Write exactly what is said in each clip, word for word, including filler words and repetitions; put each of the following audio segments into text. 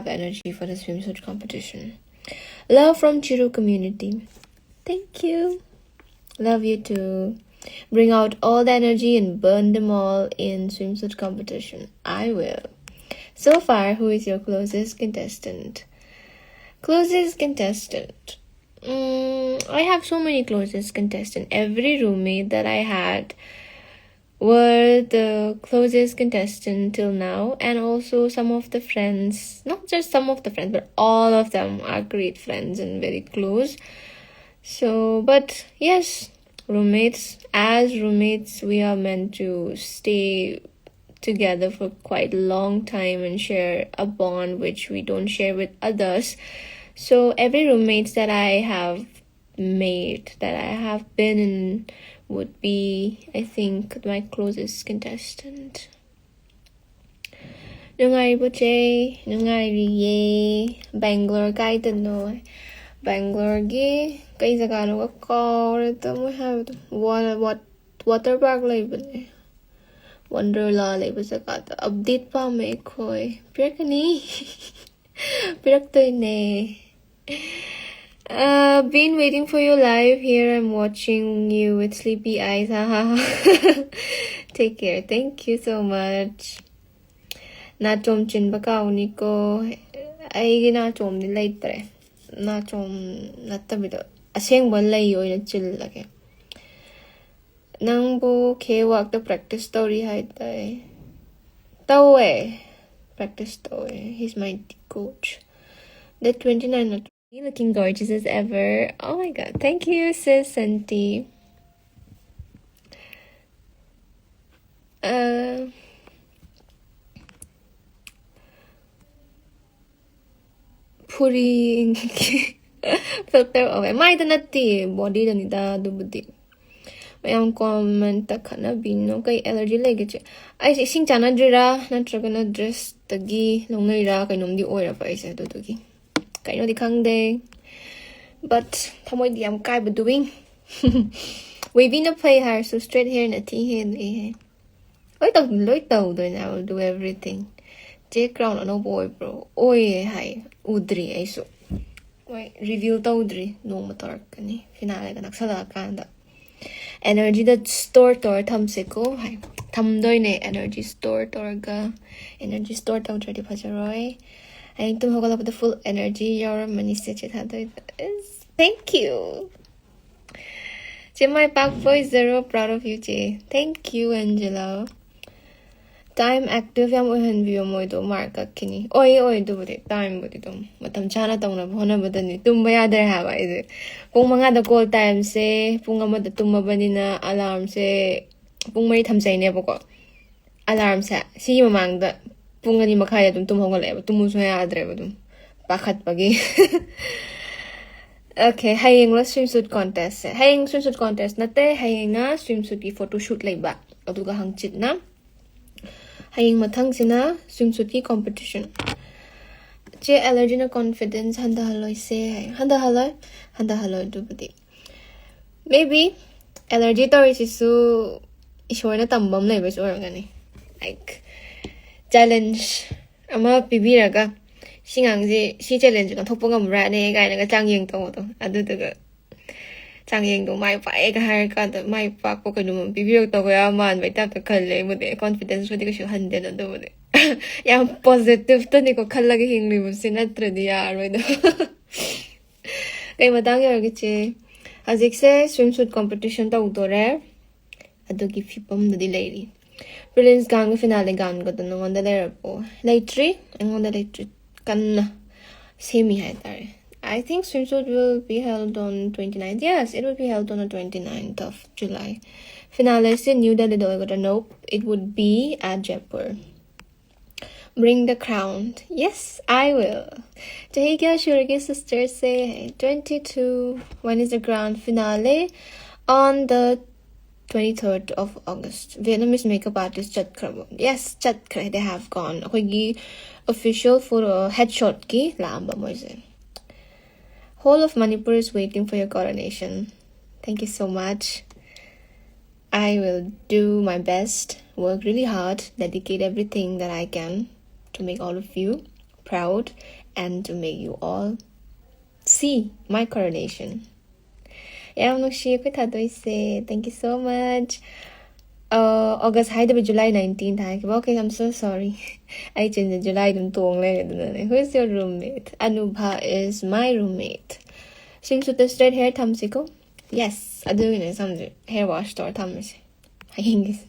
energy for the swimsuit competition. Love from Chiru community. Thank you. Love you too. Bring out all the energy and burn them all in swimsuit competition. I will. So far, who is your closest contestant? Closest contestant. Mm, I have so many closest contestant. Every roommate that I had were the closest contestant till now, and also some of the friends, not just some of the friends, but all of them are great friends and very close. So, but yes, roommates, as roommates, we are meant to stay together for quite a long time and share a bond which we don't share with others. So every roommate that I have made, that I have been in, would be, I think, my closest contestant. ꯅꯨꯡꯉꯥꯏꯔꯤꯕꯣ ꯆꯦ? ꯅꯨꯡꯉꯥꯏꯔꯤꯌꯦ꯫ ꯕꯦꯡꯒ꯭ꯂꯣꯔ ꯀꯥꯏꯗꯅꯣ? ꯕꯦꯡꯒ꯭ꯂꯣꯔꯒꯤ ꯀꯩ ꯖꯒꯥꯅꯣꯒ ꯀꯥꯎꯔꯦꯗ ꯃꯣꯏ ꯍꯥꯏꯕꯗꯣ꯫ ꯋꯥ-, ꯋꯥꯠ-, water park ꯂꯩꯕꯅꯦ꯫ ꯋꯟꯗꯔꯂꯥ ꯂꯩꯕ ꯖꯒꯥꯗ꯫ ꯑꯞꯗꯦꯠ ꯄꯥꯝꯃꯦ ꯑꯩꯈꯣꯏ꯫ ꯄꯤꯔꯛꯀꯅꯤ꯫ ꯄꯤꯔꯛꯇꯣꯏꯅꯦ꯫ Uh, been waiting for your live here. I'm watching you with sleepy eyes. Take care. Thank you so much. ꯅꯥꯆꯣꯝ ꯆꯤꯟꯕ ꯀꯥꯎꯅꯤꯀꯣ꯫ ꯑꯩꯒꯤ ꯅꯥꯆꯣꯝꯗꯤ ꯂꯩꯇ꯭ꯔꯦ꯫ ꯅꯥꯆꯣꯝ ꯅꯠꯇꯕꯤꯗ ꯑꯁꯦꯡꯕ ꯂꯩ ꯑꯣꯏꯅ ꯆꯤꯜꯂꯒꯦ꯫ ꯅꯪꯕꯨ ꯈꯦꯋꯥꯛꯇ practice ꯇꯧꯔꯤ ꯍꯥꯏ ꯇꯥꯏ꯫ ꯇꯧꯋꯦ꯫ Practice ꯇꯧꯋꯦ꯫ He's my coach. Date twenty nine ꯅꯠꯇ꯭ꯔꯣ? Looking gorgeous as ever. Oh my God. Thank you, sis Santi. Uh, ꯐꯨꯔꯤ꯫ Filter ꯑꯣꯏ꯫ ꯃꯥꯏꯗ ꯅꯠꯇꯦ, bodyꯗꯅꯤꯗ ꯑꯗꯨꯕꯨꯗꯤ꯫ ꯃꯌꯥꯝ commentꯇ ꯈꯠꯅꯕꯤꯅꯣ꯫ ꯀꯩ allergy ꯂꯩꯒꯦ ꯆꯦ? ꯑꯩꯁꯦ ꯏꯁꯤꯡ ꯆꯥꯟꯅꯗ꯭ꯔꯤꯔꯥ ꯅꯠꯇ꯭ꯔꯒꯅ dressꯇꯒꯤ ꯂꯧꯅꯔꯤꯔꯥ ꯀꯩꯅꯣꯝꯗꯤ ꯑꯣꯏꯔꯕ ꯑꯩꯁꯦ ꯑꯗꯨꯗꯨꯒꯤ꯫ ꯀꯩꯅꯣꯗꯤ ꯈꯪꯗꯦ꯫ But ꯊꯃꯣꯏꯗꯤ ꯌꯥꯝ ꯀꯥꯏꯕ doing꯫ Wavyꯅ ꯐꯩ ꯍꯥꯏꯔꯁꯨ straight hairꯅ ꯊꯤ ꯍꯦꯜꯂꯦ꯫ ꯂꯣꯏ ꯇꯧ-, ꯂꯣꯏ ꯇꯧꯗꯣꯏꯅꯦ꯫ I will do everything. ꯆꯦ ꯀ꯭ꯔꯥꯎꯟ ꯑꯅꯧꯕ ꯑꯣꯏꯕ꯭ꯔꯣ? ꯑꯣꯏꯌꯦ ꯍꯥꯏ, ꯎꯗ꯭ꯔꯤ ꯑꯩꯁꯨ꯫ ꯃꯣꯏ ꯔꯤꯚꯤꯜ ꯇꯧꯗ꯭ꯔꯤ, ꯅꯣꯡꯃ ꯇꯧꯔꯛꯀꯅꯤ ꯐꯤꯅꯥꯂꯦꯒ ꯅꯛꯁꯜꯂꯛꯑꯀꯥꯟꯗ꯫ ꯑꯦꯅꯔꯖꯤꯗ ꯁ꯭ꯇꯣꯔ ꯇꯧꯔ ꯊꯝꯁꯦꯀꯣ ꯍꯥꯏ꯫ ꯊꯝꯗꯣꯏꯅꯦ, ꯑꯦꯅꯔꯖꯤ ꯁ꯭ꯇꯣꯔ ꯇꯧꯔꯒ꯫ ꯑꯦꯅꯔꯖꯤ ꯁ꯭ꯇꯣꯔ ꯇꯧꯗ꯭ꯔꯗꯤ ꯐꯖꯔꯣꯏ꯫ ꯍꯌꯦꯡ ꯇꯨꯝ ꯍꯧꯒꯠꯂꯛꯄꯗ ꯐꯨꯜ ꯑꯦꯅꯔꯖꯤ ꯌꯥꯎꯔꯝꯃꯅꯤ ꯆꯦ ꯆꯦ ꯊꯥꯗꯣꯏꯗ꯫ Thank you. ꯆꯦ ꯃꯥꯏ ꯄꯥꯛꯄ ꯑꯣꯏꯖꯔꯣ, proud of you ꯆꯦ꯫ Thank you Angela. Time active ꯌꯥꯝ ꯑꯣꯏꯍꯟꯕꯤꯌꯣ, ꯃꯣꯏꯗꯣ ꯃꯥꯔꯛ ꯀꯛꯈꯤꯅꯤ꯫ ꯑꯣꯏꯌꯦ ꯑꯣꯏ, ꯑꯗꯨꯕꯨꯗꯤ ꯇꯥꯏꯝꯕꯨꯗꯤ ꯑꯗꯨꯝ ꯃꯇꯝ ꯆꯥꯅ ꯇꯧꯅꯕ ꯍꯣꯠꯅꯕꯗꯅꯤ꯫ ꯇꯨꯝꯕ ꯌꯥꯗ꯭ꯔꯦ ꯍꯥꯏꯕ ꯑꯩꯁꯦ꯫ ꯄꯨꯡ ꯃꯉꯥꯗ ꯀꯣꯜ ꯇꯥꯏꯝꯁꯦ, ꯄꯨꯡ ꯑꯃꯗ ꯇꯨꯝꯃꯕꯅꯤꯅ ꯑꯂꯥꯔꯝꯁꯦ ꯄꯨꯡ ꯃꯔꯤ ꯊꯝꯖꯩꯅꯦꯕꯀꯣ꯫ ꯑꯂꯥꯔꯝꯁꯦ ꯁꯤꯒꯤ ꯃꯃꯥꯡꯗ ꯄꯨꯡ ꯑꯅꯤ ꯃꯈꯥꯏꯗ ꯑꯗꯨꯝ ꯇꯨꯝ ꯍꯧꯒꯠꯂꯛꯑꯦꯕ, ꯇꯨꯝꯃꯨ ꯁꯨꯡꯌꯥ ꯌꯥꯗ꯭ꯔꯦꯕ ꯑꯗꯨꯝ ꯄꯥꯈꯠꯄꯒꯤ꯫ ꯑꯣꯀꯦ, ꯍꯌꯦꯡꯂꯣ ꯁ꯭ꯋꯤꯝ ꯁꯨꯠ ꯀꯣꯟꯇꯦꯁꯁꯦ? ꯍꯌꯦꯡ ꯁ꯭ꯋꯤꯝ ꯁꯨꯠ ꯀꯣꯟꯇꯦꯁ ꯅꯠꯇꯦ, ꯍꯌꯦꯡꯅ ꯁ꯭ꯋꯤꯝ ꯁꯨꯠꯀꯤ ꯐꯣꯇꯣ ꯁꯨꯠ ꯂꯩꯕ, ꯑꯗꯨꯒ ꯍꯪꯆꯤꯠꯅ꯫ ꯍꯌꯦꯡ ꯃꯊꯪꯁꯤꯅ ꯁ꯭ꯋꯤꯝ ꯁꯨꯠꯀꯤ ꯀꯣꯝꯄꯤꯇꯤꯁꯟ꯫ ꯆꯦ ꯑꯦꯂꯔꯖꯤꯅ ꯀꯣꯟꯐꯤꯗꯦꯟꯁ ꯍꯟꯊꯍꯜꯂꯣꯏꯁꯦ ꯍꯥꯏ꯫ ꯍꯟꯊꯍꯜꯂꯣꯏ, ꯍꯟꯊꯍꯜꯂꯣꯏ ꯑꯗꯨꯕꯨꯗꯤ꯫ ꯃꯦꯕꯤ ꯑꯦꯂꯔꯖꯤ ꯇꯧꯔꯤꯁꯤꯁꯨ ꯏꯁꯣꯔꯅ ꯇꯝꯕ ꯑꯃ ꯂꯩꯕꯁꯨ ꯑꯣꯏꯔꯝꯒꯅꯤ꯫ ꯂꯥꯏꯛ, ꯆꯦꯂꯦꯟꯖ ꯑꯃ ꯄꯤꯕꯤꯔꯒ, "ꯁꯤ ꯉꯥꯡꯁꯦ, ꯁꯤ ꯆꯦꯂꯦꯟꯖ ꯑꯣꯟꯊꯣꯛꯄ ꯉꯝꯕ꯭ꯔꯥꯅꯦ?" ꯀꯥꯏꯅꯒ ꯆꯥꯡꯌꯦꯡ ꯇꯧꯕꯗꯣ, ꯑꯗꯨꯗꯨꯒ ꯆꯥꯡꯌꯦꯡꯗꯣ ꯃꯥꯏ ꯄꯥꯛꯑꯦꯒ ꯍꯥꯏꯔꯀꯥꯟꯗ ꯃꯥꯏ ꯄꯥꯛꯄ ꯀꯩꯅꯣꯝꯃ ꯄꯤꯕꯤꯔꯛꯇꯧꯕ ꯌꯥꯝ ꯃꯥꯟꯕꯩ ꯇꯥꯏꯞꯇ ꯈꯜꯂꯦ ꯑꯩꯕꯨꯗꯤ꯫ ꯀꯣꯟꯐꯤꯗꯦꯟꯁꯄꯨꯗꯤ ꯀꯩꯁꯨ ꯍꯟꯗꯦꯅ ꯑꯗꯨꯕꯨꯗꯤ꯫ ꯌꯥꯝ ꯄꯣꯖꯤꯇꯤꯚꯇꯅꯤꯀꯣ ꯈꯜꯂꯒ ꯍꯤꯡꯂꯤꯕꯁꯦ, ꯅꯠꯇ꯭ꯔꯗꯤ ꯌꯥꯔꯔꯣꯏꯗ꯫ ꯀꯩ ꯃꯇꯥꯡ ꯌꯧꯔꯒꯦ ꯆꯦ? ꯍꯧꯖꯤꯛꯁꯦ ꯁ꯭ꯋꯤꯝ ꯁꯨꯠ ꯀꯣꯝꯄꯤꯇꯤꯁꯟ ꯇꯧꯗꯣꯔꯦ, ꯑꯗꯨꯒꯤ ꯐꯤꯕꯝꯗꯗꯤ ꯂꯩꯔꯤ꯫ ꯄ꯭ꯔꯤꯂꯤꯝꯁ ꯒꯥꯟꯒ ꯐꯤꯅꯥꯂꯦ ꯒꯥꯟꯒꯗꯣ ꯅꯉꯣꯟꯗ ꯂꯩꯔꯕꯣ? ꯂꯩꯇ꯭ꯔꯤ, ꯑꯩꯉꯣꯟꯗ ꯂꯩꯇ꯭ꯔꯤ, ꯀꯟꯅ ꯁꯦꯝꯃꯤ ꯍꯥꯏꯇꯥꯔꯦ꯫ I think swimsuit will be held on twenty-ninth. Yes, it will be held on the twenty-ninth of July. ꯐꯤꯅꯥꯂꯦꯁꯦ ꯅ꯭ꯌꯨ ꯗꯦꯜꯂꯤꯗ ꯑꯣꯏꯒꯗ꯭ꯔꯥ? Nope, it would be at Jaipur. Bring the crown. Yes, I will. ꯆꯍꯤ ꯀꯌꯥ ꯁꯨꯔꯒꯦ ꯁꯤꯁꯇꯔꯁꯦ? Twenty-two. When is the grand finale? On the twenty-third of August. Vietnamese makeup artist ꯆꯠꯈ꯭ꯔꯕꯣ? Yes, ꯆꯠꯈ꯭ꯔꯦ. They have gone. ꯑꯩꯈꯣꯏꯒꯤ official photo headshotꯀꯤ ꯂꯥꯛꯑꯝꯕ ꯃꯣꯏꯁꯦ꯫ Whole of Manipur is waiting for your coronation. Thank you so much. I will do my best, work really hard, dedicate everything that I can. to make all of you proud and to make you all see my coronation. ꯌꯥꯝ ꯅꯨꯡꯁꯤꯌꯦ ꯑꯩꯈꯣꯏ ꯊꯥꯗꯣꯏꯁꯦ. Thank you so much. Uh, August ꯍꯥꯏꯗꯕ July nineteenth ꯍꯥꯏꯈꯤꯕ. Okay, I'm so sorry. ꯑꯩ ꯆꯤꯟꯁꯦ July ꯑꯗꯨꯝ ꯇꯣꯡ ꯂꯩꯔꯦ ꯑꯗꯨꯅꯅꯦ. Who is your roommate? Anubha is my roommate. Swimsuit straight hair ꯊꯝꯁꯤꯀꯣ. Yes, ꯑꯗꯨꯒꯤꯅꯦ ꯁꯝꯁꯦ hair wash ꯇꯧꯔ ꯊꯝꯃꯤꯁꯦ ꯍꯌꯦꯡꯒꯤꯁꯦ.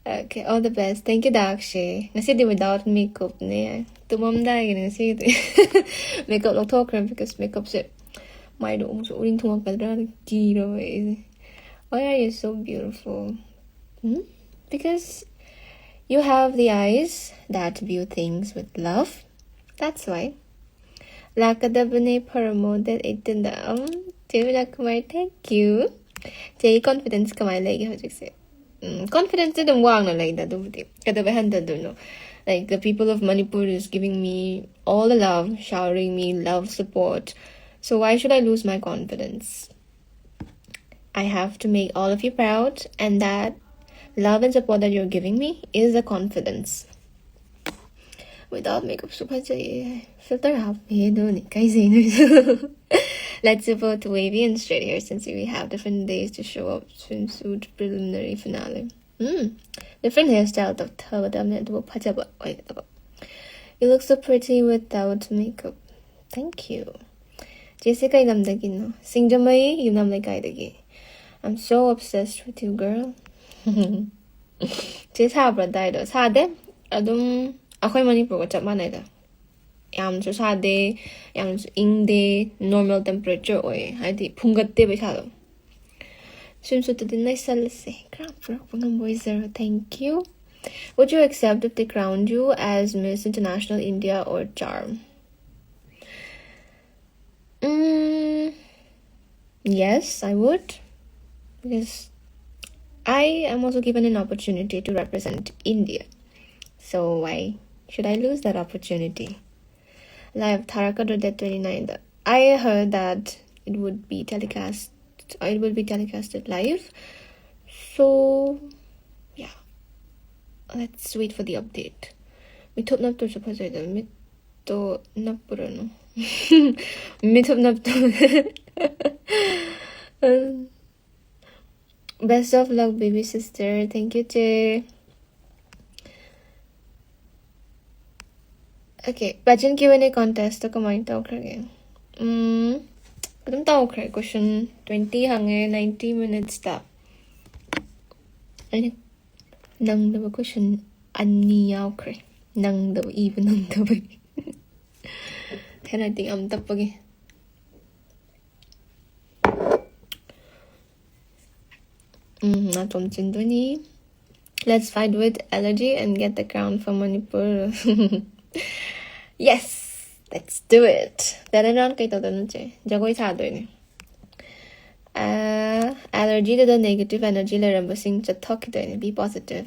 Okay, all the best. Thank you, ꯗꯥꯛꯁꯦ. ꯉꯁꯤꯗꯤ without makeupꯅꯦ. ꯇꯨꯝꯃꯝꯗꯥꯏꯒꯤꯅꯦ ꯉꯁꯤꯒꯤꯗꯤ. Makeup ꯂꯧꯊꯣꯛꯈ꯭ꯔꯦ because makeupꯁꯦ ꯃꯥꯏꯗꯣ ꯑꯃꯨꯛꯁꯨ ꯎꯔꯤꯡ ꯊꯨꯡꯉꯛꯀꯗ꯭ꯔꯥꯅ ꯀꯤꯔꯕ ꯑꯩꯁꯦ. Why are you so beautiful? Hmm? Because you have the eyes that view things with love. That's why. ꯂꯥꯛꯀꯗꯕꯅꯦ ꯐꯔꯃꯣ date eighteenꯗ. ꯎꯝ, ꯆꯦ ꯃꯤꯅꯥ ꯀꯨꯃꯥꯔꯤ, thank you. ꯆꯦꯒꯤ confidence ꯀꯃꯥꯏꯅ ꯂꯩꯒꯦ ꯍꯧꯖꯤꯛꯁꯦ? ꯎꯝ, confidence ꯑꯗꯨꯝ ꯋꯥꯡꯅ ꯂꯩꯗ ꯑꯗꯨꯕꯨꯗꯤ. ꯀꯩꯗꯧꯕꯩ ꯍꯟꯊꯗꯣꯏꯅꯣ? Like, the people of Manipur is giving me all the love, showering me love, support. So why should I lose my confidence? I have to make all of you proud, and that love and support that you're giving me is the confidence. Without makeupꯁꯨ ꯐꯖꯩꯌꯦ. Filter ꯍꯥꯞꯄꯦ ꯑꯗꯨꯅꯤ ꯀꯩꯖꯩ ꯅꯣꯏꯁꯨ. Let's support Wavy and Straight Hair since we have different days to show up. Swimsuit preliminary finale. Um, different hairstyle ꯇꯧꯊꯒꯗꯕꯅꯦ ꯑꯗꯨꯕꯨ ꯐꯖꯕ ꯑꯣꯏꯒꯗꯕ. You look so pretty without makeup. Thank you. ꯆꯦꯁꯦ ꯀꯩ ꯂꯝꯗꯒꯤꯅꯣ? ꯁꯤꯡꯖꯃꯩ ꯌꯨꯝꯅꯥꯝ ꯂꯩꯀꯥꯏꯗꯒꯤ. I'm so obsessed with you, girl. ꯆꯦ ꯁꯥꯕ꯭ꯔꯥ ꯑꯗꯥꯏꯗꯣ? ꯁꯥꯗꯦ. ꯑꯗꯨꯝ ꯑꯩꯈꯣꯏ ꯃꯅꯤꯄꯨꯔꯒ ꯆꯞ ꯃꯥꯟꯅꯩꯗ. ꯌꯥꯝꯁꯨ ꯁꯥꯗꯦ, ꯌꯥꯝꯁꯨ ꯏꯪꯗꯦ, normal temperature ꯑꯣꯏꯌꯦ, ꯍꯥꯏꯗꯤ ꯐꯨꯡꯒꯠꯇꯦꯕ ꯏꯁꯥꯗꯣ. Swimsuitꯇꯨꯗꯤ ꯅꯩꯁꯜꯂꯁꯦ, crown ꯄꯨꯔꯛꯄ ꯉꯝꯕ ꯑꯣꯏꯖꯔꯣ. Thank you. Would you accept if they crowned you as Miss International India or Charm? Mm, yes, I would. Because I am also given an opportunity to represent India. So why should I lose that opportunity? Live ꯊꯥꯔꯛꯀꯗ꯭ꯔꯣ date twenty-nineꯗ? I heard that it would be telecast, it will be telecasted live. So, yeah. Let's wait for the update. ꯃꯤꯊꯨꯞ ꯅꯞꯇ꯭ꯔꯁꯨ ꯐꯖꯩꯗ, ꯃꯤꯠꯇꯣ ꯅꯞꯄꯨꯔꯅꯨ꯫ ꯃꯤꯊꯨꯞ ꯅꯞꯇꯣ꯫ Best of luck, baby sister. Thank you, ꯆꯦ꯫ Okay, pageant Q and A contest ꯀꯃꯥꯏꯅ ꯇꯧꯈ꯭ꯔꯒꯦ? ꯎꯝ, ꯑꯗꯨꯝ ꯇꯧꯈ꯭ꯔꯦ꯫ Question twenty ꯍꯪꯉꯦ ninety minutes ꯇ꯫ ꯑꯩꯅ ꯅꯪꯗꯕ question ꯑꯅꯤ ꯌꯥꯎꯈ꯭ꯔꯦ꯫ ꯅꯪꯗꯕ, ꯏꯕ ꯅꯪꯗꯕꯒꯤ꯫ Handwriting ꯌꯥꯝ ꯇꯞꯄꯒꯤ꯫ ꯎꯝ, ꯅꯥꯇꯣꯝ ꯆꯤꯟꯗꯣꯏꯅꯤ꯫ Let's fight with allergy and get the crown for Manipur. Yes, let's do it. Then round ꯀꯩ ꯇꯧꯗꯣꯏꯅꯣ, ꯆꯦ? ꯖꯒꯣꯏ ꯁꯥꯗꯣꯏꯅꯦ꯫ ꯑꯦꯂꯔꯖꯤꯗꯨꯗ negative energy ꯂꯩꯔꯝꯕꯁꯤꯡ ꯆꯠꯊꯣꯛꯈꯤꯗꯣꯏꯅꯦ꯫ Be positive.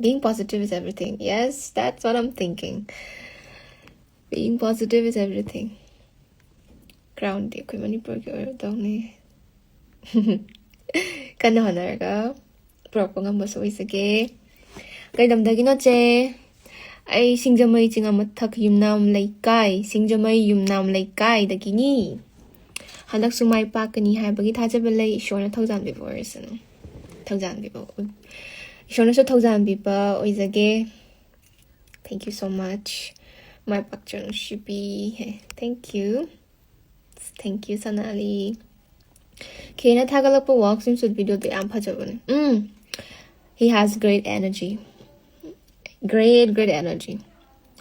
Being positive is everything. Yes, that's what I'm thinking. Being positive is everything. Crown ꯗꯤ ꯑꯩꯈꯣꯏ ꯃꯅꯤꯄꯨꯔꯒꯤ ꯑꯣꯏꯔꯗꯧꯅꯦ꯫ ꯀꯟꯅ ꯍꯣꯠꯅꯔꯒ ꯄꯨꯔꯛꯄ ꯉꯝꯕꯁꯨ ꯑꯣꯏꯖꯒꯦ꯫ ꯀꯩ ꯂꯝꯗꯒꯤꯅꯣ, ꯆꯦ? ꯑꯩ ꯁꯤꯡꯖꯃꯩ ꯆꯤꯡꯉꯥ ꯃꯊꯛ ꯌꯨꯝꯅꯥꯝ ꯂꯩꯀꯥꯏ, ꯁꯤꯡꯖꯃꯩ ꯌꯨꯝꯅꯥꯝ ꯂꯩꯀꯥꯏꯗꯒꯤꯅꯤ꯫ ꯍꯟꯗꯛꯁꯨ ꯃꯥꯏ ꯄꯥꯛꯀꯅꯤ ꯍꯥꯏꯕꯒꯤ ꯊꯥꯖꯕ ꯂꯩ꯫ ꯏꯁꯣꯔꯅ ꯊꯧꯖꯥꯟꯕꯤꯕ ꯑꯣꯏꯔꯁꯅꯨ꯫ ꯊꯧꯖꯥꯟꯕꯤꯕ ꯑꯣꯏ-, ꯏꯁꯣꯔꯅꯁꯨ ꯊꯧꯖꯥꯟꯕꯤꯕ ꯑꯣꯏꯖꯒꯦ꯫ Thank you so much. My ꯄꯥꯛꯆꯔꯛꯅꯨ ꯁꯤꯕꯤ꯫ Thank you. Thank you, ꯁꯅꯥꯂꯤ꯫ ꯀꯦꯅ ꯊꯥꯒꯠꯂꯛꯄ walk swimsuit video ꯗꯣ ꯌꯥꯝ ꯐꯖꯕꯅꯦ꯫ ꯎꯝ. He has great energy. Great, great energy.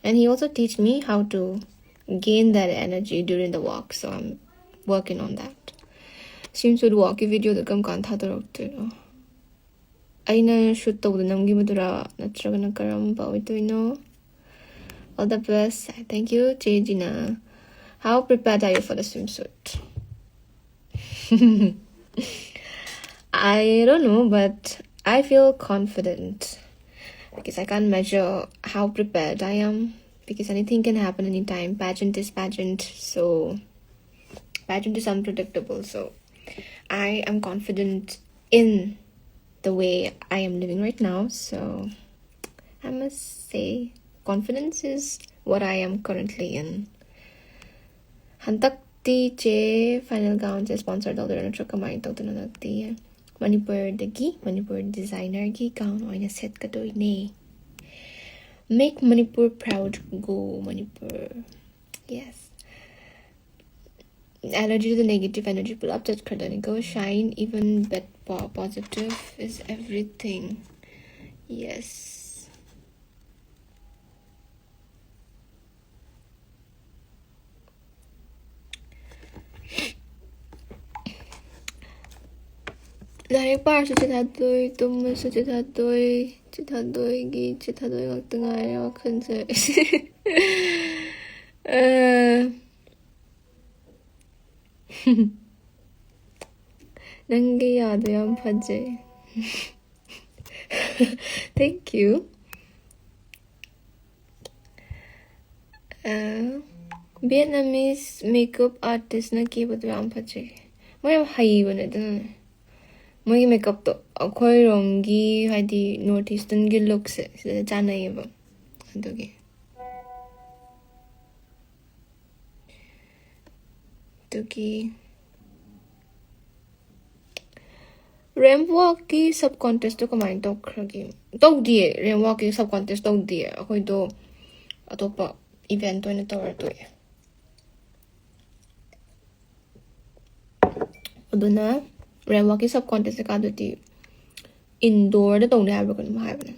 And he also teach me how to gain that energy during the walk. So I'm working on that. Swimsuit walk ꯀꯤ video ꯗꯣ ꯀꯔꯝ ꯀꯥꯟꯗ ꯊꯥꯗꯣꯔꯛꯇꯣꯏꯅꯣ? ꯑꯩꯅ shoot ꯇꯧꯕꯗ ꯅꯝꯈꯤꯕꯗꯨꯔꯥ, ꯅꯠꯇ꯭ꯔꯒꯅ ꯀꯔꯝꯕ ꯑꯣꯏꯗꯣꯏꯅꯣ? All the best. Thank you, ꯆꯦ ꯖꯤꯅꯥ. How prepared are you for the swimsuit? I don't know, but I feel confident because I can't measure how prepared I am, because anything can happen anytime. Pageant is pageant, so pageant is unpredictable. So I am confident in the way I am living right now. So I must say Confidence is what I am currently in. ꯍꯟꯗꯛꯇꯤ ꯆꯦ final gownꯁꯦ sponsor ꯇꯧꯗꯣꯏꯔꯥ ꯅꯠꯇ꯭ꯔꯒ ꯀꯃꯥꯏꯅ ꯇꯧꯗꯣꯏꯅꯣ? ꯍꯟꯗꯛꯇꯤ ꯃꯅꯤꯄꯨꯔꯗꯒꯤ, Manipur designerꯒꯤ gown ꯑꯣꯏꯅ ꯁꯦꯠꯀꯗꯣꯏꯅꯦ꯫ Make Manipur proud, go Manipur. Yes. Allergy to the negative energy ꯄꯨꯂꯞ ꯆꯠꯈ꯭ꯔꯗꯣꯏꯅꯤ꯫ Go shine, even bad po- positive is everything. Yes. ꯂꯥꯏꯔꯤꯛ ꯄꯥꯔꯁꯨ ꯆꯤꯊꯗꯣꯏ, ꯇꯨꯝꯃꯁꯨ ꯆꯤꯊꯗꯣꯏ, ꯆꯤꯊꯗꯣꯏꯒꯤ ꯆꯤꯊꯗꯣꯏ ꯉꯥꯛꯇ ꯉꯥꯏꯔꯦ ꯋꯥꯈꯜꯁꯦ꯫ ꯑ, ꯅꯪꯒꯤ ꯌꯥꯗꯣ ꯌꯥꯝ ꯐꯖꯩ꯫ Thank you. ꯑ, Vietnamese makeup artistꯅ ꯀꯦꯕꯗꯣ ꯌꯥꯝ ꯐꯖꯩ꯫ ꯃꯣꯏ ꯌꯥꯝ ꯍꯩꯕꯅꯦ, ꯑꯗꯨꯅꯅꯦ꯫ ꯃꯣꯏꯒꯤ makeupꯇꯣ ꯑꯩꯈꯣꯏꯔꯣꯝꯒꯤ, ꯍꯥꯏꯗꯤ North Easternꯒꯤ lookꯁꯦ ꯁꯤꯗ ꯆꯥꯟꯅꯩꯌꯦꯕ꯫ ꯑꯗꯨꯒꯤ꯫ ꯑꯗꯨꯒꯤ ꯔꯦꯝꯞ ꯋꯥꯛꯀꯤ sub contestꯇꯣ ꯀꯃꯥꯏꯅ ꯇꯧꯈ꯭ꯔꯒꯦ? ꯇꯧꯗꯤꯌꯦ, ꯔꯦꯝꯞ ꯋꯥꯛꯀꯤ sub contest ꯇꯧꯗꯤꯌꯦ꯫ ꯑꯩꯈꯣꯏꯗꯣ ꯑꯇꯣꯞꯄ event ꯑꯣꯏꯅ ꯇꯧꯔ ꯇꯣꯛꯑꯦ꯫ ꯑꯗꯨꯅ ꯔꯦꯝꯞ ꯋꯥꯛꯀꯤ sub contest ꯀꯩꯀꯥꯗꯨꯗꯤ indoorꯗ ꯇꯧꯅꯤ ꯍꯥꯏꯕ꯭ꯔꯥ ꯀꯩꯅꯣꯝ ꯍꯥꯏꯕꯅꯦ꯫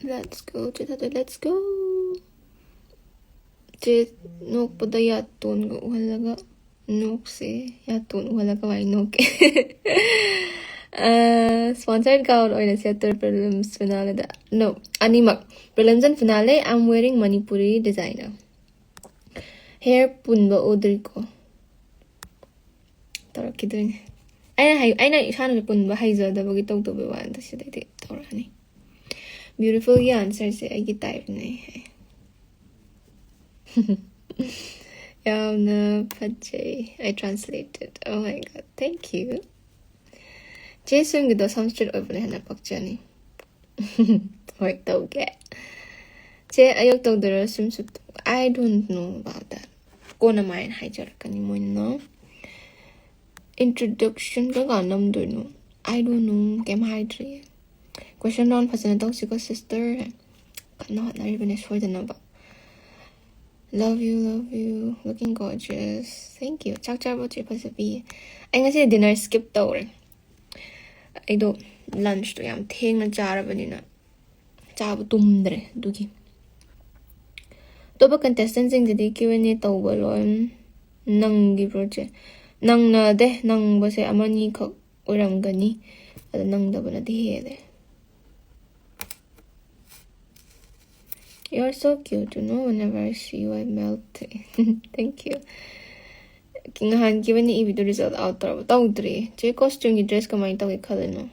Let's go, ꯆꯤꯊꯗꯣꯏ, let's go. ꯆꯦ ꯅꯣꯛꯄꯗ ꯌꯥꯇꯣꯟꯒ ꯎꯍꯜꯂꯒ ꯅꯣꯛꯁꯦ, ꯌꯥꯇꯣꯟ ꯎꯍꯜꯂꯒ ꯀꯃꯥꯏꯅ ꯅꯣꯛꯀꯦ? ꯑ, sponsored gown ꯑꯣꯏꯅ ꯁꯦꯠꯇꯣꯏꯔ prelims finaleꯗ? No, ꯑꯅꯤꯃꯛ, prelims and finale. I'm wearing Manipuri designer. Hair ꯄꯨꯟꯕ ꯎꯗ꯭ꯔꯤꯀꯣ꯫ ꯇꯧꯔꯛꯈꯤꯗꯣꯏꯅꯦ꯫ ꯑꯩꯅ ꯍꯩ-, ꯑꯩꯅ ꯏꯁꯥꯅꯁꯨ ꯄꯨꯟꯕ ꯍꯩꯖꯗꯕꯒꯤ ꯇꯧꯗꯕꯩ ꯋꯥꯅꯤꯗ, ꯁꯤꯗꯩꯗꯤ ꯇꯧꯔꯛꯑꯅꯤ꯫ Beautifulꯒꯤ answerꯁꯦ ꯑꯩꯒꯤ typeꯅꯦ ꯍꯥꯏ꯫ ꯌꯥꯝꯅ ꯐꯖꯩ꯫ I translated. Oh my God, thank you. ꯆꯦ ꯁꯨꯟꯒꯤꯗꯣ ꯁꯝ ꯁ꯭ꯇ꯭ꯔꯦꯠ ꯑꯣꯏꯕꯅ ꯍꯦꯟꯅ ꯄꯛꯆꯅꯤ꯫ ꯍꯣꯏ, ꯇꯧꯒꯦ꯫ ꯆꯦ, ꯑꯌꯨꯛ ꯇꯧꯗꯣꯏꯔꯣ ꯁ꯭ꯋꯤꯝꯁꯨꯠ? I don't know about that. ꯀꯣꯟꯅ ꯃꯥꯏꯅ ꯍꯥꯏꯖꯔꯛꯀꯅꯤ ꯃꯣꯏꯅ꯫ Introduction ꯀꯔꯝꯀꯥꯟ ꯅꯝꯗꯣꯏꯅꯣ? I don't know, ꯀꯩꯝ ꯍꯥꯏꯗ꯭ꯔꯤꯌꯦ꯫ Question round ꯐꯖꯅ ꯇꯧꯁꯤꯀꯣ sister꯫ ꯀꯟꯅ ꯍꯣꯠꯅꯔꯤꯕꯅꯦ ꯁꯣꯏꯗꯅꯕ꯫ Love you, love you, looking gorgeous. Thank you. ꯆꯥꯛ ꯆꯥꯔꯕꯣ ꯆꯦ ꯐꯖꯕꯤ? ꯑꯩ ꯉꯁꯤ dinner skip ꯇꯧꯔꯦ꯫ ꯑꯩꯗꯣ lunchꯇꯣ ꯌꯥꯝ ꯊꯦꯡꯅ ꯆꯥꯔꯕꯅꯤꯅ ꯆꯥꯕ ꯇꯨꯝꯗ꯭ꯔꯦ ꯑꯗꯨꯒꯤ꯫ ꯑꯇꯣꯞꯄ contestantꯁꯤꯡꯁꯤꯗꯤ Q and A ꯇꯧꯕ ꯂꯣꯏ ꯅꯪꯈꯤꯕ꯭ꯔꯣ ꯆꯦ? ꯅꯪꯅꯗꯦ, ꯅꯪꯕꯁꯦ ꯑꯃꯅꯤꯈꯛ ꯑꯣꯏꯔꯝꯒꯅꯤ, ꯑꯗ ꯅꯪꯗꯕꯅꯗꯤ ꯍꯦꯜꯂꯦ꯫ You're so cute, you know, whenever I see you, I melt. Thank you. ꯉꯍꯥꯟ Q and A ꯏꯕꯤꯗꯣ result out ꯇꯧꯔꯕ? ꯇꯧꯗ꯭ꯔꯤ꯫ ꯆꯦ, costumeꯒꯤ dress ꯀꯃꯥꯏꯅ ꯇꯧꯒꯦ ꯈꯜꯂꯤꯅꯣ?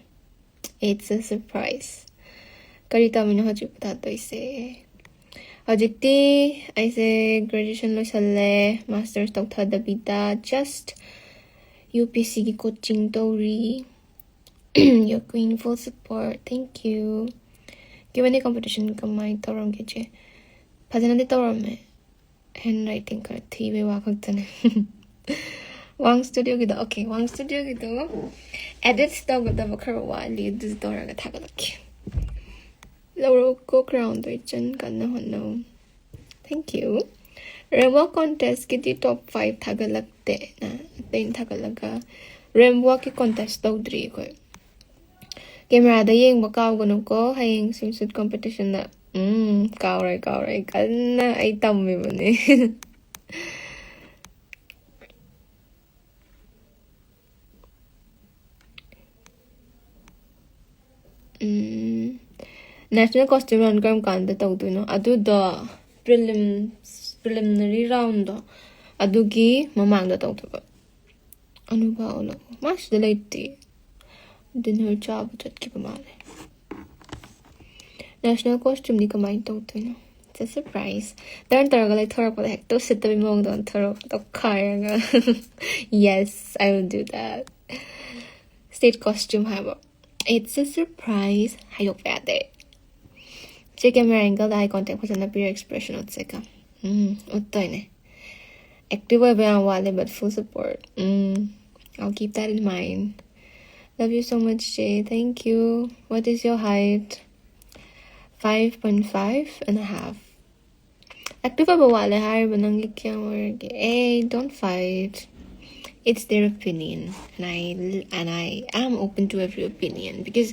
It's a surprise. ꯀꯔꯤ ꯇꯝꯃꯤꯅꯣ ꯍꯧꯖꯤꯛ ꯄꯣꯊꯥꯗꯣꯏꯁꯦ? ꯍꯧꯖꯤꯛꯇꯤ ꯑꯩꯁꯦ graduation ꯂꯣꯏꯁꯜꯂꯦ, masters ꯇꯧꯊꯗꯕꯤꯗ just UPSCꯒꯤ coaching ꯇꯧꯔꯤ꯫ Your queen full support, thank you. Q and A competition ꯀꯃꯥꯏꯅ ꯇꯧꯔꯝꯒꯦ ꯆꯦ? ꯐꯖꯅꯗꯤ ꯇꯧꯔꯝꯃꯦ, handwriting ꯈꯔ ꯊꯤꯕꯩ ꯋꯥ ꯈꯛꯇꯅꯦ꯫ ꯋꯥꯡ Studioꯒꯤꯗꯣ, okay, ꯋꯥꯡ Studioꯒꯤꯗꯣ edits ꯇꯧꯒꯗꯕ ꯈꯔ ꯋꯥꯠꯂꯤ, ꯑꯗꯨ ꯇꯧꯔꯒ ꯊꯥꯒꯠꯂꯛꯀꯦ꯫ ꯂꯧꯔꯣꯀꯣ crownꯗꯣ ꯏꯆꯟ, ꯀꯟꯅ ꯍꯣꯠꯅꯧ꯫ Thank you. Rainwalk contestꯀꯤꯗꯤ top five ꯊꯥꯒꯠꯂꯛꯇꯦ꯫ ꯅ ꯑꯇꯩꯅ ꯊꯥꯒꯠꯂꯒ Rainwalkꯀꯤ contest ꯇꯧꯗ꯭ꯔꯤ ꯑꯩꯈꯣꯏ꯫ Cameraꯗ ꯌꯦꯡꯕ ꯀꯥꯎꯒꯅꯨꯀꯣ ꯍꯌꯦꯡ swimsuit competitionꯗ꯫ ꯎꯝ, ꯀꯥꯎꯔꯣꯏ, ꯀꯥꯎꯔꯣꯏ, ꯀꯟꯅ ꯑꯩ ꯇꯝꯃꯤꯕꯅꯦ꯫ ꯎꯝ, National Costume Round ꯀꯔꯝ ꯀꯥꯟꯗ ꯇꯧꯗꯣꯏꯅꯣ? ꯑꯗꯨꯗꯣ prelims, preliminary roundꯗꯣ ꯑꯗꯨꯒꯤ ꯃꯃꯥꯡꯗ ꯇꯧꯗꯣꯏꯕ꯫ ꯑꯅꯨꯕ ꯑꯣꯂꯣ ꯃꯥ ꯁꯤꯗ ꯂꯩꯇꯦ, dinner ꯆꯥꯕ ꯆꯠꯈꯤꯕ ꯃꯥꯜꯂꯦ꯫ National costumeꯗꯤ ꯀꯃꯥꯏꯅ ꯇꯧꯗꯣꯏꯅꯣ? It's a surprise. Turn ꯇꯧꯔꯒ ꯂꯩꯊꯣꯔꯛꯄꯗ ꯍꯦꯛꯇ ꯎꯁꯤꯠꯇꯕꯤ ꯃꯑꯣꯡꯗ ꯑꯣꯟꯊꯣꯔꯛꯑꯣ, ꯇꯧꯈꯥꯏꯔꯒ. Yes, I will do that. State costume ꯍꯥꯏꯕ. It's a surprise. ꯍꯥꯏꯗꯣꯛꯄ ꯌꯥꯗꯦ. ꯆꯦ camera angle ꯗ eye contact ꯐꯖꯅ ꯄꯤꯔ expression ꯎꯠꯁꯦꯀꯣ. ꯎꯝ, ꯎꯠꯇꯣꯏꯅꯦ. Active ꯑꯣꯏꯕ ꯌꯥꯝ ꯋꯥꯠꯂꯦ, but full support. Um, I'll keep that in mind. Love you so much, Jay. Thank you. What is your height? Five point five and a half. Active ꯑꯣꯏꯕ ꯋꯥꯠꯂꯦ ꯍꯥꯏꯔꯤꯕ ꯅꯪꯒꯤ ꯀꯌꯥꯝ ꯑꯣꯏꯔꯒꯦ? Hey, don't fight. It's their opinion, and I and I am open to every opinion because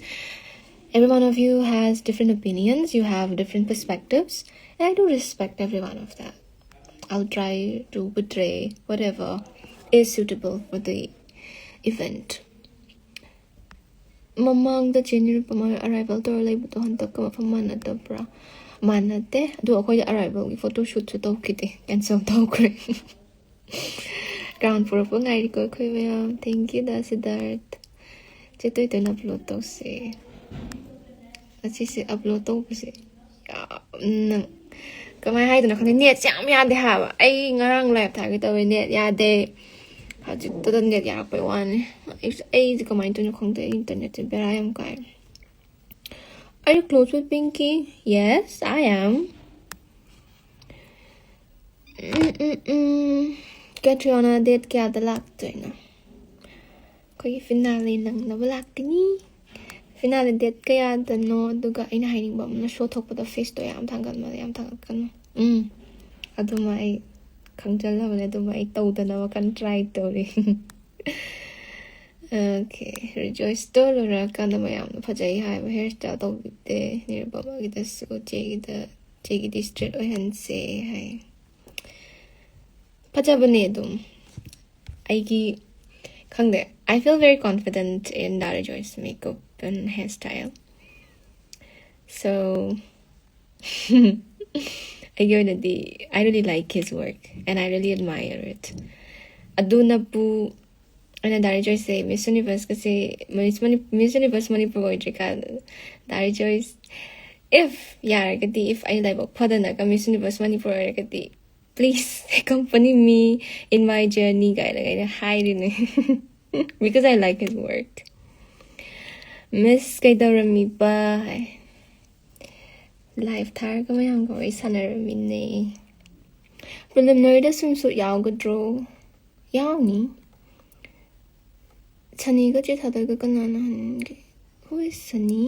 every one of you has different opinions. You have different perspectives, and I do respect every one of that. I'll try to portray whatever is suitable for the event. ꯃꯃꯥꯡꯗ ꯆꯦ Nirupama arrival ꯇꯧꯔ ꯂꯩꯕꯗꯣ ꯍꯟꯗꯛꯀ ꯃꯐꯝ ꯃꯥꯟꯅꯗꯕ꯭ꯔꯥ? ꯃꯥꯟꯅꯗꯦ꯫ ꯑꯗꯣ ꯑꯩꯈꯣꯏꯗ arrival ꯒꯤ photo shoot ꯁꯨ ꯇꯧꯈꯤꯗꯦ, cancel ꯇꯧꯈ꯭ꯔꯦ꯫ Crown ꯄꯨꯔꯛꯄ ꯉꯥꯏꯔꯤꯀꯣ ꯑꯩꯈꯣꯏ ꯃꯌꯥꯝ꯫ Thank you ꯗꯥ ꯁꯤꯗꯥꯔꯠ꯫ ꯆꯦ ꯇꯣꯏ ꯇꯣꯏꯅ upload ꯇꯧꯁꯦ꯫ ꯑꯁꯤꯁꯦ upload ꯇꯧꯕꯁꯦ ꯌꯥꯝꯅ, ꯀꯃꯥꯏꯅ ꯍꯥꯏꯗꯣꯏꯅꯣ ꯈꯪꯗꯦ, net ꯁꯦ ꯌꯥꯝ ꯌꯥꯗꯦ ꯍꯥꯏꯕ꯫ ꯑꯩ ꯉꯔꯥꯡ live ꯊꯥꯒꯦ ꯇꯧꯋꯦ, net ꯌꯥꯗꯦ꯫ ꯍꯧꯖꯤꯛꯇꯗ net ꯌꯥꯔꯛꯄꯩ ꯋꯥꯅꯤ꯫ ꯑꯩ, ꯑꯩꯁꯦ ꯀꯃꯥꯏꯅ ꯇꯧꯔꯤꯅꯣ ꯈꯪꯗꯦ, ꯑꯩ internet ꯁꯦ ꯕꯦꯔꯥ ꯌꯥꯝ ꯀꯥꯏ꯫ Are you close with Pinky? Yes, I am. Um, um, um. Catriona date ꯀꯌꯥꯗ ꯂꯥꯛꯇꯣꯏꯅꯣ? ꯑꯩꯈꯣꯏꯒꯤ finale ꯅꯪꯅꯕ ꯂꯥꯛꯀꯅꯤ꯫ Finale date ꯀꯌꯥꯗꯅꯣ? ꯑꯗꯨꯒ ꯑꯩꯅ ꯍꯥꯏꯅꯤꯡꯕ ꯑꯃꯅ, show ꯊꯣꯛꯄꯗ face ꯇꯣ ꯌꯥꯝ ꯊꯥꯡꯒꯠꯂꯣ, ꯌꯥꯝ ꯊꯥꯡꯒꯠꯀꯅꯨ꯫ ꯎꯝ, ꯑꯗꯨꯃ ꯑꯩ ꯈꯪꯖꯜꯂꯕꯅꯦ, ꯑꯗꯨꯃ ꯑꯩ ꯇꯧꯗꯅꯕ ꯀꯟꯅ try ꯇꯧꯔꯤ꯫ Okay, Rejoice ꯇꯣ ꯂꯣꯏꯔꯀꯥꯟꯗ ꯃꯌꯥꯝꯅ ꯐꯖꯩ ꯍꯥꯏꯕ hair style ꯇꯧꯕꯤꯗꯦ꯫ ꯅꯤꯔꯨꯄꯃꯥꯒꯤꯗꯁꯨ, ꯆꯦꯒꯤꯗ, ꯆꯦꯒꯤꯗꯤ straight ꯑꯣꯏꯍꯟꯁꯦ ꯍꯥꯏ꯫ ꯐꯖꯕꯅꯦ ꯑꯗꯨꯝ꯫ ꯑꯩꯒꯤ, ꯈꯪꯗꯦ, I feel very confident in Da Rejoice makeup and hairstyle. So, ꯑꯩꯒꯤ ꯑꯣꯏꯅꯗꯤ, I really like his work and I really admire it. ꯑꯗꯨꯅꯕꯨ ꯑꯩꯅ Da Rejoice ꯁꯦ Miss Universe ꯀꯁꯦ, Miss Mani-, Miss Universe Manipur ꯑꯣꯏꯗ꯭ꯔꯤꯀꯥꯟꯗ Da Rejoice If ꯌꯥꯔꯒꯗꯤ, if ꯑꯩ ꯂꯥꯏꯕꯛ ꯐꯗꯅꯒ Miss Universe Manipur ꯑꯣꯏꯔꯒꯗꯤ, please accompany me in my journey ꯀꯥꯏꯅꯒ ꯑꯩꯅ ꯍꯥꯏꯔꯤꯅꯦ, because I like his work. Miss ꯀꯩꯗꯧꯔꯝꯃꯤꯕ high, live ꯊꯥꯔꯒ ꯃꯌꯥꯝꯒ ꯋꯥꯔꯤ ꯁꯥꯟꯅꯔꯝꯃꯤꯅꯦ꯫ Preliminary ꯗ swimsuit ꯌꯥꯎꯒꯗ꯭ꯔꯣ? ꯌꯥꯎꯅꯤ꯫ ꯁꯅꯤꯒ ꯆꯦ ꯊꯥꯗꯣꯏꯒ ꯀꯅꯥꯅ ꯍꯟꯒꯦ? Who is ꯁꯅꯤ?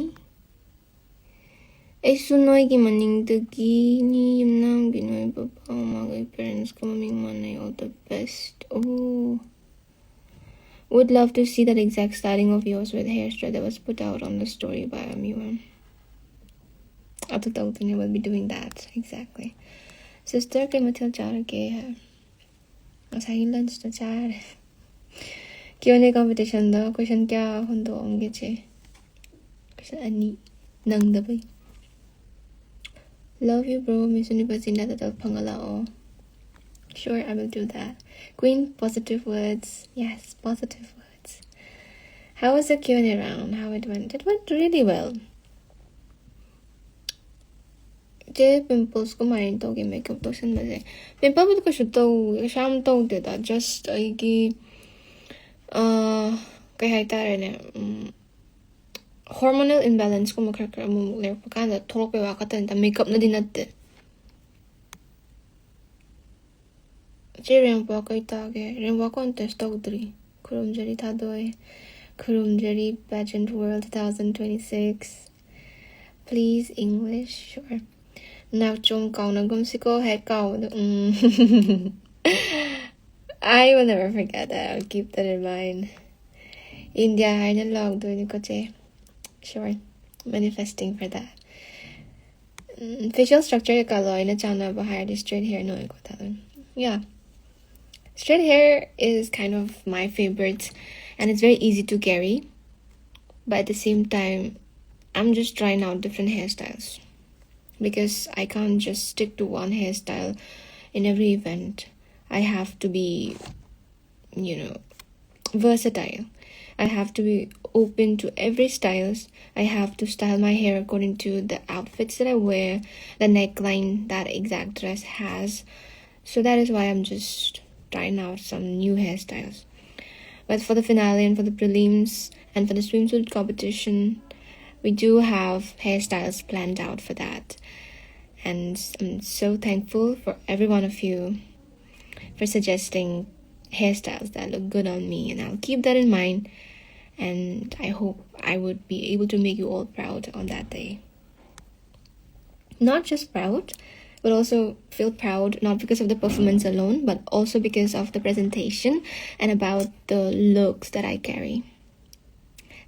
ꯑꯩꯁꯨ ꯅꯣꯏꯒꯤ ꯃꯅꯤꯡꯗꯒꯤꯅꯤ, ꯌꯨꯝꯅꯥꯝꯒꯤ ꯅꯣꯏ ꯕꯕꯥ ꯃꯃꯥꯒ parents ꯀ ꯃꯃꯤꯡ ꯃꯥꯟꯅꯩ꯫ All the best. Oh, would love to see that exact styling of yours with hair straight that was put out on the story by everyone. ꯑꯗꯨ ꯇꯧꯗꯣꯏꯅꯦ, will be doing that. Exactly. Sister, ꯀꯩ ꯃꯊꯦꯜ ꯆꯥꯔꯒꯦ? ꯉꯁꯥꯏꯒꯤ lunch ꯇꯣ ꯆꯥꯔꯦ꯫ Q and A competition the question ꯀꯌꯥ ꯍꯨꯟꯗꯣꯛꯑꯝꯒꯦ ꯆꯦ? Question ꯑꯅꯤ ꯅꯪꯗꯕꯩ꯫ Love you, bro. Miss Universe India title ꯐꯪꯉ ꯂꯥꯛꯑꯣ. Sure, I will do that. Queen, positive words. Yes, positive words. How was the Q and A round? How it went? It went really well. ꯆꯦ, pimples ꯀꯃꯥꯏꯅ ꯇꯧꯒꯦ makeup ꯇꯧꯁꯟꯕꯁꯦ? Pimple ꯕꯨꯗꯤ ꯀꯩꯁꯨ ꯇꯧ, ꯀꯩꯁꯨ ꯌꯥꯝ ꯇꯧꯗꯦꯗ, just ꯑꯩꯒꯤ, ꯑ, ꯀꯩ ꯍꯥꯏꯇꯥꯔꯦꯅꯦ, ꯎꯝ, hormonal imbalance ꯀꯨꯝꯕ ꯈꯔ ꯈꯔ ꯑꯃꯨꯛ ꯂꯩꯔꯛꯄ ꯀꯥꯟꯗ ꯊꯣꯛꯂꯛꯄꯩ ꯋꯥ ꯈꯛꯇꯅꯤꯗ, makeup ꯅꯗꯤ ꯅꯠꯇꯦ꯫ ꯆꯦ, ꯔꯦꯝꯕꯣ ꯀꯩ ꯇꯥꯒꯦ? ꯔꯦꯝꯕꯣ contest ꯇꯧꯗ꯭ꯔꯤ꯫ ꯈꯨꯔꯨꯝꯖꯔꯤ ꯊꯥꯗꯣꯏ, ꯈꯨꯔꯨꯝꯖꯔꯤ pageant world two thousand twenty-six. Please English, sure. ꯅꯥꯆꯣꯝ ꯀꯥꯎꯅꯒꯨꯝꯁꯤꯀꯣ, ꯍꯦꯛ ꯀꯥꯎꯕꯗꯣ꯫ ꯎꯝ꯫ I will never forget that. I'll keep that in mind. India ꯍꯥꯏꯅ ꯂꯥꯎꯗꯣꯏꯅꯤꯀꯣ ꯆꯦ꯫ Sure. Manifesting for that. Um, facial structure ꯀꯩꯀꯥ ꯂꯣꯏꯅ ꯆꯥꯟꯅꯕ ꯍꯥꯏꯔꯗꯤ straight hair ꯅ ꯑꯣꯏꯀꯣ ꯊꯥꯗꯣꯏꯅꯤ꯫ Yeah. Straight hair is kind of my favorite and it's very easy to carry. But at the same time, I'm just trying out different hairstyles because I can't just stick to one hairstyle in every event. I have to be, you know, versatile. I have to be open to every styles. I have to style my hair according to the outfits that I wear, the neckline that exact dress has. So that is why I'm just trying out some new hairstyles. But for the finale and for the prelims and for the swimsuit competition, we do have hairstyles planned out for that. And I'm so thankful for every one of you for suggesting hairstyles that look good on me, and I'll keep that in mind. And I hope I would be able to make you all proud on that day. Not just proud, but also feel proud, not because of the performance alone, but also because of the presentation and about the looks that I carry.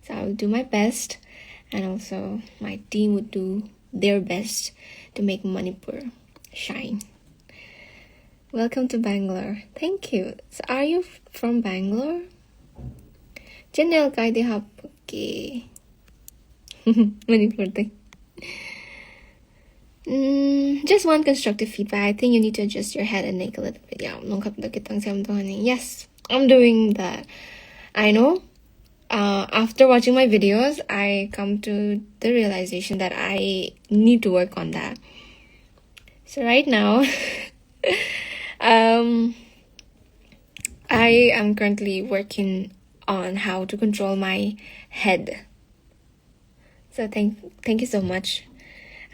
So I will do my best, and also my team would do their best to make Manipur shine. Welcome to Bangalore. Thank you. So are you f- from Bangalore? Channel ꯀꯥꯏꯗꯩ ꯍꯥꯞꯀꯦ? ꯃꯅꯤꯄꯨꯔꯗꯩ. Mm, just one constructive feedback. I think you need to adjust your head and neck a little bit. Yeah, ꯅꯣꯡꯈꯠꯄꯗ ꯈꯤꯇꯪ ꯁꯦꯝꯗꯣꯛꯍꯟꯅꯤꯡꯉꯤ. Yes, I'm doing that. I know. Uh, after watching my videos, I come to the realization that I need to work on that. So right now, um, I am currently working on how to control my head. So thank thank you so much.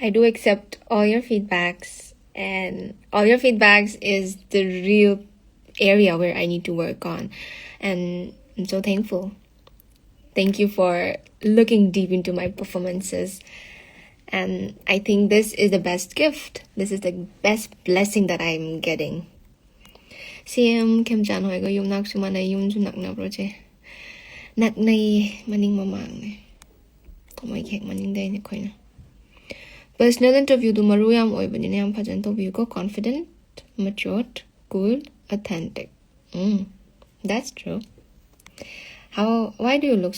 I do accept all your feedbacks, and all your feedbacks is the real area where I need to work on, and I'm so thankful. Thank you for looking deep into my performances. And I think this is the best gift. This is the best blessing that I'm getting. ꯁꯤ M ꯈꯦꯝꯆꯥꯟ ꯍꯣꯏꯒ ꯌꯨꯝꯅꯥꯛꯁꯨ ꯃꯥꯟꯅꯩ, ꯌꯨꯝꯁꯨ ꯅꯛꯅꯕ꯭ꯔꯣ, ꯆꯦ? ꯅꯛꯅꯩ, ꯃꯅꯤꯡ ꯃꯃꯥꯡꯅꯦ, ꯃꯣꯏꯒꯤ ꯍꯦꯛ ꯃꯅꯤꯡꯗꯩꯅꯦ ꯑꯩꯈꯣꯏꯅ. Personal interviewꯗꯨ ꯃꯔꯨ ꯌꯥꯝ ꯑꯣꯏꯕꯅꯤꯅ ꯌꯥꯝ ꯐꯖꯅ ꯇꯧꯕꯤꯌꯨꯀꯣ. Confident, matured, cool, authentic. Mm, that's true. How, why do you look